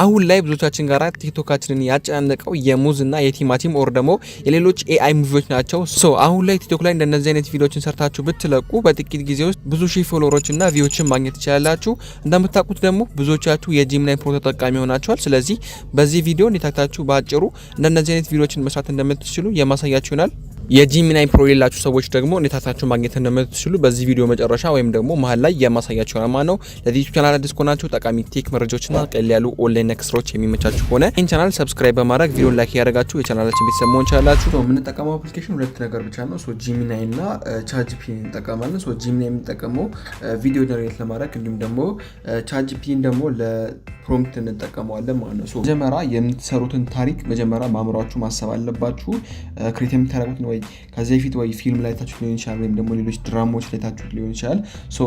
አሁን ላይ ብዙዎቻችን ጋራ ቲክቶካችንን ያጨናነቀው የሙዝ እና የቲማቲም or ደግሞ የሌሎች AI movie ዎች ናቸው። So አሁን ላይ ቲክቶክ ላይ እንደነዚህ አይነት ቪዲዮችን ሰርታችሁ ብትለቁ በጥቂት ጊዜ ውስጥ ብዙ ሺህ follower ኦች እና view ዎችን ማግኘት ትችላላችሁ። እንደምታውቁት ደግሞ ብዙዎቻችሁ የ Gemini Pro ተጠቃሚ ሆናችኋል። ስለዚህ በዚህ ቪዲዮ እንዴት አድርጋችሁ በአጭሩ እንደነዚህ አይነት ቪዲዮችን መስራት እንደምትችሉ የማሳያችሁ ይሆናል። የ Gemini Pro የሌላችሁ ሰዎች ደግሞ እንዴት አድርጋችሁ ማግኘት እንደምትችሉ በዚህ ቪዲዮ መጨረሻ ወይም ደግሞ መሀል ላይ የማሳያችሁ ይሆናል ማለት ነው። ለዚህ ዩቲዩብ ቻናል አዲስ ከሆናችሁ ጠቃሚ tech መረጃዎችና ቀለል ያሉ ኦንላይን ነክ ስራዎች የሚመቻችሁ ከሆነ ይህን ቻናል subscribe በማድረግ ቪዲዮን like እያደረጋችሁ የቻናላችን ቤተሰብ መሆን ትችላላችሁ። የምንጠቀመው application ሁለት ነገር ብቻ ነው። Gemini እና ChatGPT እንጠቀማለን። Gemini የምንጠቀመው ቪዲዮ generate ለማድረግ እንዲሁም ደግሞ ChatGPT ን ደግሞ ለ prompt እንጠቀመዋለን ማለት ነው። መጀመሪያ የምትሰሩትን ታሪክ መጀመሪያ በአእምሯችሁ ማሰብ አለባችሁ። Create የምታደርጉትን ወይ ከዚህ በፊት ወይ ፊልም ላይ አይታችሁት ሊሆን ይችላል፣ ወይም ደግሞ ሌሎች ድራማዎች ላይ አይታችሁት ሊሆን ይችላል።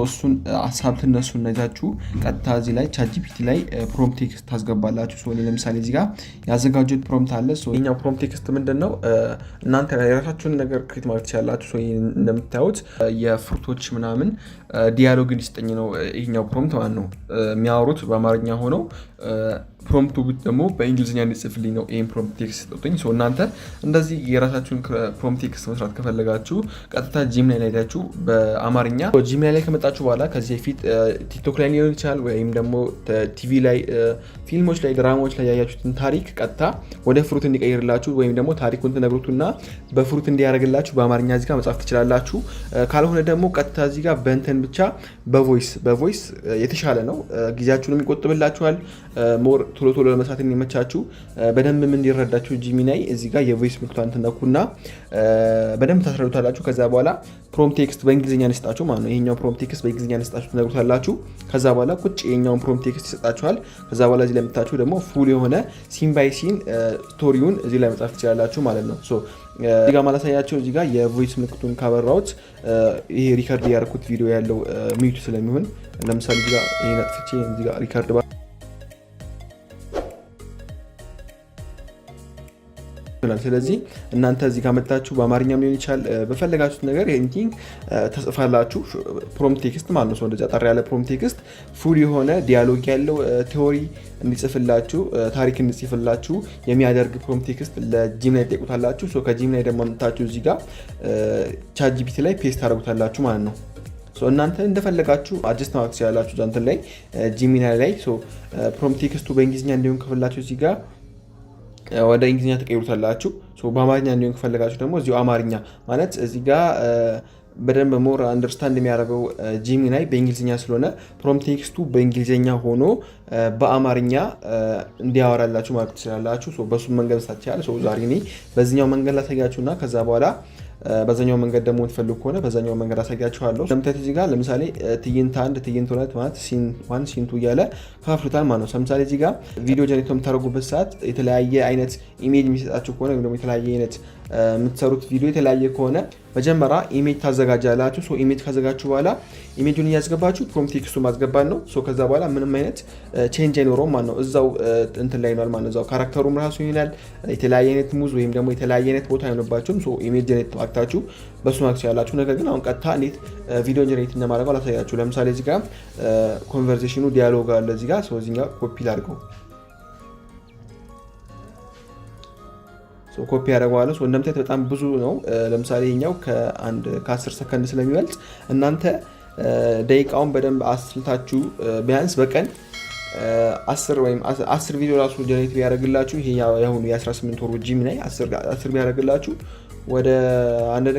እሱን ሀሳብ ትነሱና ይዛችሁ ቀጥታ እዚህ ላይ ChatGPT ላይ prompt text ታስገባላችሁ። So ለምሳሌ እዚህ ጋር ያዘጋጀሁት prompt አለ። ይኸኛው prompt text ምንድን ነው? እናንተ የራሳችሁን ነገር create ማለት ትችላላችሁ። እንደምታዩት የ fruit ኦች ምናምን dialogue እንዲሰጠኝ ነው ይሄኛው prompt ማለት ነው። የሚያወሩት በአማርኛ ሆነው prompt ኡ ደግሞ በእንግሊዝኛ እንዲጽፍልኝ ነው ይህን prompt text ሰጡኝ። እናንተ እንደዚህ የራሳችሁን prompt text መስራት ከፈለጋችሁ ቀጥታ Gemini ላይ ሄዳችሁ በአማርኛ Gemini ላይ ከመጣችሁ በኋላ ከዚህ በፊት ቲክቶክ ላይ ሊሆን ይችላል ወይም ደግሞ ቲቪ ላይ፣ ፊልሞች ላይ፣ ድራማዎች ላይ ያያችሁትን ታሪክ ቀጥታ ወደ fruit እንዲቀይርላችሁ ወይም ደግሞ ታሪኩን ትነግሩትና በ fruit እንዲያደርግላችሁ በአማርኛ እዚህ ጋር መጻፍ ትችላላችሁ። ካልሆነ ደግሞ ቀጥታ እዚህ ጋር በእንትን ብቻ በ voice የተሻለ ነው። ጊዜያችሁንም ይቆጥብላችኋል። More ቶሎ ቶሎ ለመስራት የሚመቻችሁ፣ በደንብም እንዲረዳችሁ Gemini እዚህ ጋር የ voice ምልክቷን ትነኩና በደንብ ታስረዱታላችሁ። ከዛ በኋላ prompt text በእንግሊዝኛ እንስጣችሁ ማለት ነው። ይሄኛው prompt text በእንግሊዝኛ እንስጣችሁ ትነግሩታላችሁ። ከዛ በኋላ ቁጭ ይሄኛውን prompt text ይሰጣችኋል። ከዛ በኋላ እዚህ ላይ መጥታችሁ ደግሞ full የሆነ scene by scene story ውን እዚህ ላይ መጻፍ ትችላላችሁ ማለት ነው። እዚህ ጋር ማላሳያቸው እዚህ ጋር የ voice ምልክቱን ካበራሁት ይሄ record ያደረኩት ቪዲዮ ያለው mute ስለሚሆን ለምሳሌ እዚህ ጋር ይሄን አጥፍቼ እዚህ ጋር record ይሆናል። ስለዚህ እናንተ እዚህ ጋር መጣችሁ በአማርኛም ሊሆን ይችላል፣ በፈለጋችሁት ነገር anything ተጽፋላችሁ prompt text ማለት ነው። እንደዚህ አጠር ያለ prompt text full የሆነ dialogue ያለው theory እንዲጽፍላችሁ፣ ታሪክ እንዲጽፍላችሁ የሚያደርግ prompt text ለ Gemini ትጠይቁታላችሁ። ከ Gemini ደግሞ አምጥታችሁ እዚህ ጋር ChatGPT ላይ paste ታደርጉታላችሁ ማለት ነው። እናንተ እንደፈለጋችሁ adjust ማድረግ ትችላላችሁ። እንትን ላይ Gemini ላይ prompt text ኡ በእንግሊዝኛ እንዲሆን ከፈለጋችሁ እዚህ ጋር ወደ እንግሊዝኛ ተቀይሩታላችሁ። በአማርኛ እንዲሆን ከፈለጋችሁ ደግሞ እዚሁ አማርኛ፣ ማለት እዚህ ጋር በደንብ more understand የሚያደርገው Gemini በእንግሊዝኛ ስለሆነ prompt text ኡ በእንግሊዝኛ ሆኖ በአማርኛ እንዲያወራላችሁ ማለት ትችላላችሁ። በሱም መንገድ መስራት ይችላል። ዛሬ እኔ በዚህኛው መንገድ ላሳያችሁ እና ከዛ በኋላ በዛኛው መንገድ ደግሞ የምትፈልጉ ከሆነ በዛኛው መንገድ አሳያችኋለሁ። እንደምታዩት እዚህ ጋር ለምሳሌ ትዕይንት አንድ፣ ትዕይንት ሁለት ማለት scene one፣ scene two እያለ ከፋፍሎታል ማለት ነው። ለምሳሌ እዚህ ጋር ቪዲዮ generate በምታደርጉበት ሰዓት የተለያየ አይነት image የሚሰጣችሁ ከሆነ ወይም ደግሞ የተለያየ አይነት የምትሰሩት ቪዲዮ የተለያየ ከሆነ መጀመሪያ image ታዘጋጃላችሁ። So image ካዘጋጃችሁ በኋላ image ኡን እያስገባችሁ prompt text ኡ ማስገባት ነው። So ከዛ በኋላ ምንም አይነት change አይኖረውም ማለት ነው። እዛው እንትን ላይ ይሆናል ማለት ነው። እዛው character ኡም ራሱ ይሆናል። የተለያየ አይነት ሙዝ ወይም ደግሞ የተለያየ አይነት ቦታ አይሆንባችሁም። So image generate አድርጋችሁ በሱ ማድረግ ትችላላችሁ። ነገር ግን አሁን ቀጥታ እንዴት ቪዲዮ generate እንደማደርገው ላሳያችሁ። ለምሳሌ እዚህ ጋር conversation ኑ dialogue አለ እዚህ ጋር። እዚህ ጋር ኮፒ ላድርገው፣ ኮፒ ያደርገዋለሁ። እንደምታዩት በጣም ብዙ ነው። ለምሳሌ ይኸኛው ከአንድ ከ10 ሰከንድ ስለሚበልጥ እናንተ ደቂቃውን በደንብ አስልታችሁ ቢያንስ በቀን 10 ወይም 10 ቪዲዮ ራሱ generate ቢያደርግላችሁ፣ ይሄ የአሁኑ የ18 ወሩ Gemini 10 ቢያደርግላችሁ ወደ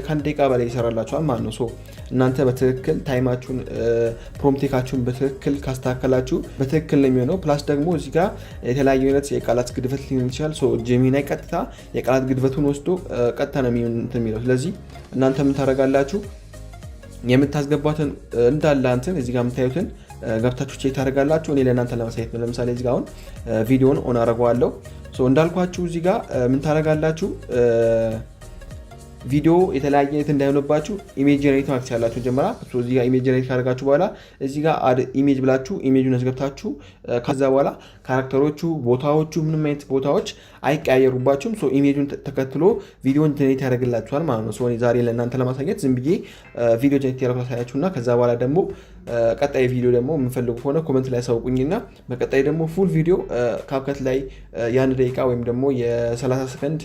ከአንድ ደቂቃ በላይ ይሰራላችኋል ማለት ነው። So እናንተ በትክክል time ኣችሁን prompt ኣችሁን በትክክል ካስተካከላችሁ በትክክል ነው የሚሆነው። Plus ደግሞ እዚህ ጋር የተለያዩ አይነት የቃላት ግድፈት ሊሆን ይችላል። Gemini ቀጥታ የቃላት ግድፈቱን ወስዶ ቀጥታ ነው የሚለው። ስለዚህ እናንተ ምን ታደርጋላችሁ? የምታስገቧትን እንዳለ እንትን እዚህ ጋር የምታዩትን ገብታችሁ check ታደርጋላችሁ። እኔ ለእናንተ ለማሳየት ነው። ለምሳሌ እዚህ ጋር አሁን ቪዲዮን on አደርገዋለሁ። እንዳልኳችሁ እዚህ ጋር ምን ታደርጋላችሁ? ቪዲዮ የተለያየ አይነት እንዳይሆንባችሁ image generate ማለት ትችላላችሁ። መጀመሪያ እዚህ ጋር image generate ካደረጋችሁ በኋላ እዚህ ጋር add image ብላችሁ image ኡን አስገብታችሁ ከዛ በኋላ character ኦቹ፣ ቦታዎቹ፣ ምንም አይነት ቦታዎች አይቀያየሩባችሁም። So image ኡን ተከትሎ ቪዲዮን generate ያደርግላችኋል ማለት ነው። So ዛሬ ለእናንተ ለማሳየት ዝም ብዬ ቪዲዮ generate ያደረኩ ላሳያችሁ እና ከዛ በኋላ ደግሞ ቀጣይ ቪዲዮ ደግሞ የምትፈልጉ ከሆነ comment ላይ አሳውቁኝና በቀጣይ ደግሞ full ቪዲዮ CapCut ላይ የ1 ደቂቃ ወይም ደግሞ የ30 ሰከንድ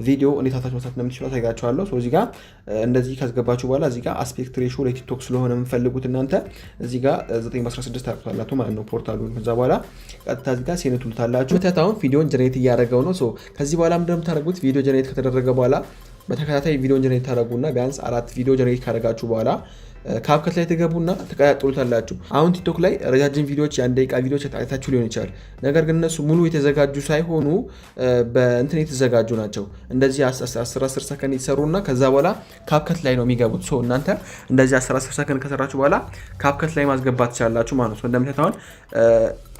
ቪዲዮ እንዴት አታች መስራት እንደምትችሉ አሳያችኋለሁ። እዚህ ጋር እንደዚህ ካስገባችሁ በኋላ እዚህ ጋር aspect ratio ለቲክቶክ ስለሆነ የምትፈልጉት እናንተ እዚህ ጋር 9 በ16 ታርጉታላችሁ ማለት ነው portrait ኡን። ከዛ በኋላ ቀጥታ እዚህ ጋር send ትሉታላችሁ። አሁን ቪዲዮን generate እያደረገው ነው። ከዚህ በኋላ ምንድን ነው የምታደርጉት? ቪዲዮ generate ከተደረገ በኋላ በተከታታይ ቪዲዮ generate ታደርጉና ቢያንስ አራት ቪዲዮ generate ካደረጋችሁ በኋላ CapCut ላይ ትገቡና ትቀጣጥሉታላችሁ። አሁን ቲክቶክ ላይ ረጃጅም ቪዲዮዎች፣ የ1 ደቂቃ ቪዲዮዎች አይታችሁ ሊሆን ይችላል። ነገር ግን እነሱ ሙሉ የተዘጋጁ ሳይሆኑ በእንትን የተዘጋጁ ናቸው። እንደዚህ 10 10 ሰከንድ የተሰሩና ከዛ በኋላ CapCut ላይ ነው የሚገቡት። So እናንተ እንደዚህ 10 10 ሰከንድ ከሰራችሁ በኋላ CapCut ላይ ማስገባት ትችላላችሁ ማለት ነው። እንደምታዩት አሁን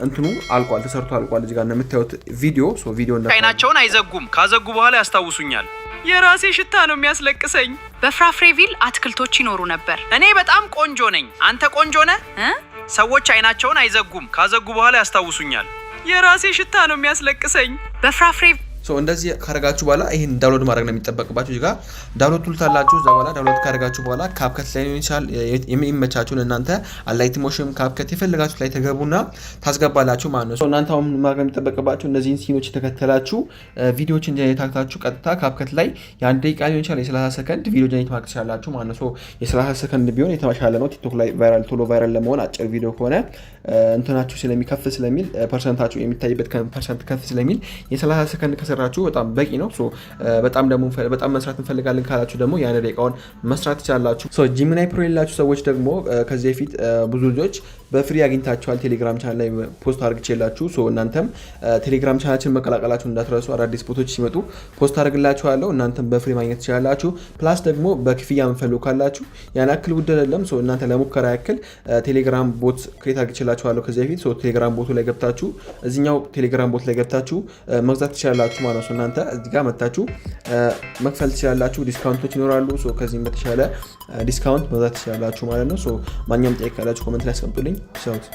እንትኑ አልቋል፣ ተሰርቶ አልቋል። እዚህ ጋር እንደምታዩት ቪዲዮ ቪዲዮ አይናቸውን አይዘጉም። ካዘጉ በኋላ ያስታውሱኛል። የራሴ ሽታ ነው የሚያስለቅሰኝ። በፍራፍሬቪል አትክልቶች ይኖሩ ነበር። እኔ በጣም ቆንጆ ነኝ። አንተ ቆንጆ ነህ? እ? ሰዎች አይናቸውን አይዘጉም። ካዘጉ በኋላ ያስታውሱኛል። የራሴ ሽታ ነው የሚያስለቅሰኝ። በፍራፍሬ እንደዚህ ካደረጋችሁ በኋላ ይህን download ማድረግ ነው የሚጠበቅባችሁ። እዚህ ጋር download ትሉታላችሁ። እዛ በኋላ download ካደረጋችሁ በኋላ CapCut ላይ ሊሆን ይችላል፣ የሚመቻችሁን እናንተ Alight Motion፣ CapCut የፈለጋችሁት ላይ ተገቡና ታስገባላችሁ ማለት ነው። እናንተ አሁን ማድረግ የሚጠበቅባችሁ እነዚህን scene ኦች የተከተላችሁ ቪዲዮዎችን generate አድርጋችሁ ቀጥታ CapCut ላይ የ1 ደቂቃ ሊሆን ይችላል፣ የ30 ሰከንድ ቪዲዮ generate ማድረግ ትችላላችሁ ማለት ነው። የ30 ሰከንድ ቢሆን የተሻለ ነው። ቲክቶክ ላይ viral ቶሎ viral ለመሆን አጭር ቪዲዮ ከሆነ እንትናችሁ ስለሚከፍ ስለሚል percent ኣችሁ የሚታይበት percent ከፍ ስለሚል የ30 ሰከንድ ከሰራችሁ በጣም በቂ ነው። በጣም ደግሞ በጣም መስራት እንፈልጋለን ካላችሁ ደግሞ የ1 ደቂቃውን መስራት ትችላላችሁ። Gemini Pro የሌላችሁ ሰዎች ደግሞ ከዚህ በፊት ብዙ ልጆች በ free አግኝታችኋል። ቴሌግራም ቻናል ላይ post አድርግቼላችሁ እናንተም ቴሌግራም ቻናላችን መቀላቀላችሁ እንዳትረሱ። አዳዲስ bot ኦች ሲመጡ post አድርግላችኋለሁ። እናንተም በ free ማግኘት ትችላላችሁ። Plus ደግሞ በክፍያ የምትፈልጉ ካላችሁ ያን ያክል ውድ አይደለም። እናንተ ለሙከራ ያክል ቴሌግራም bot create አድርግቼላችኋለሁ ከዚህ በፊት። ቴሌግራም bot ኡ ላይ ገብታችሁ፣ እዚኛው ቴሌግራም bot ላይ ገብታችሁ መግዛት ትችላላችሁ ማለት ነው። እናንተ እዚህ ጋር መታችሁ መክፈል ትችላላችሁ። Discount ኦች ይኖራሉ። ከዚህም በተሻለ discount መግዛት ትችላላችሁ ማለት ነው። ማንኛውም ጥያቄ ካላችሁ comment ላይ አስቀምጡልኝ። ሰውት።